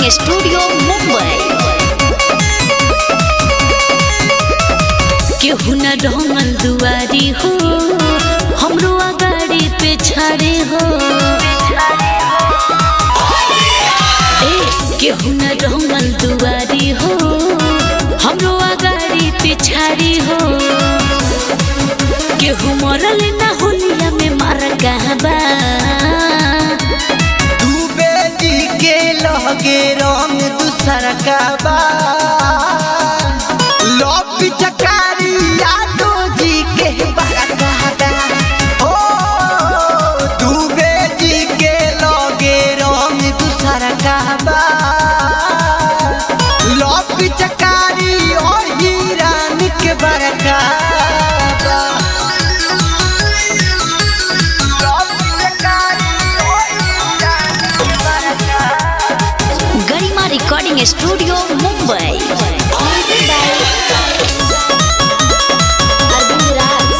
Recording studio Mumbai. केहू न रंगल दुआरी हो, हमरो अगाड़ी पे छाड़े हो। ए केहू न रंगल दुआरी हो, हमरो अगाड़ी पे छाड़ी हो। केहू मरल ना होलिया में मार कहबा। डूबे जी के लगे रंग दूसर का बा। लो पिचकारी यादो जी के बरका हो। डूबे जी के लगे रंग दूसर का बा। लो पिचकारी ओ हीरान के बरका बा। लो पिचकारी ओ हीरान के बरका। Garima recording studio Mumbai. Music by Arvind Raj.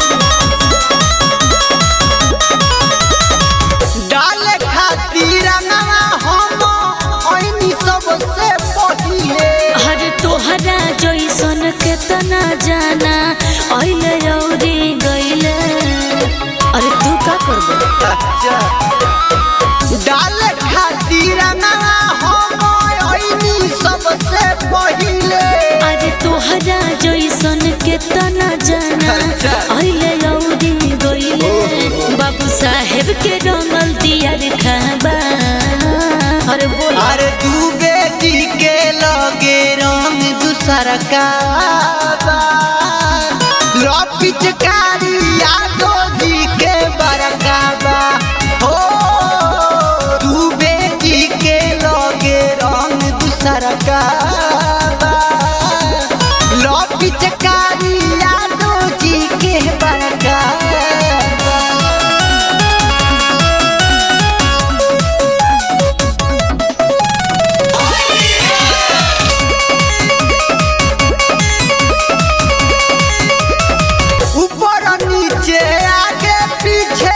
डाल खातिर रंगवा हम ओइनी सबसे पहिले। अरे तोहरा जैसन केतना जाना अइले औरी गइले। अरे तू का करबो? डाल खातिर रंगवा हम ओइनी सबसे पहिले। अरे तोहरा जैसन केतना जाना अइले औरी गइले। बाबू साहेब के रंगल दिया रे खाबा। अरे बोल। अरे डूबे जी के लगे रंग दूसर का बा। लो पिचकारी यादो जी के बरका बा। हो डूबे जी के लगे रंग दूसर का बा। लो पिचकारी यादो जी के बरका बा। ऊपर नीचे आगे पीछे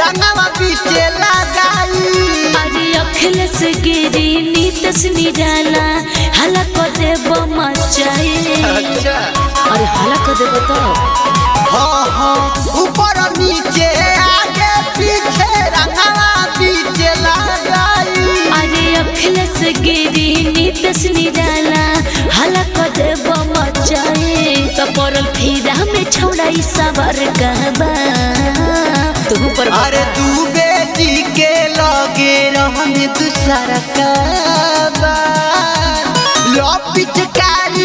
रंगवा पीछे लगाई। अरे अखिलेश गिरी नीतस निराला हला को देब मचाए। अरे हला को देब तो। हाँ हाँ, ऊपर नीचे आगे पीछे रंगवा पीछे लगाई। अरे अखिलेश गिरी नीतस निराला हला को देब मचाए। तो पड़ल फिरा में छौड़ा ई सवर कहबा। तू पर अरे डूबे जी के लगे रंग दूसर का बा। लो पिचकारी।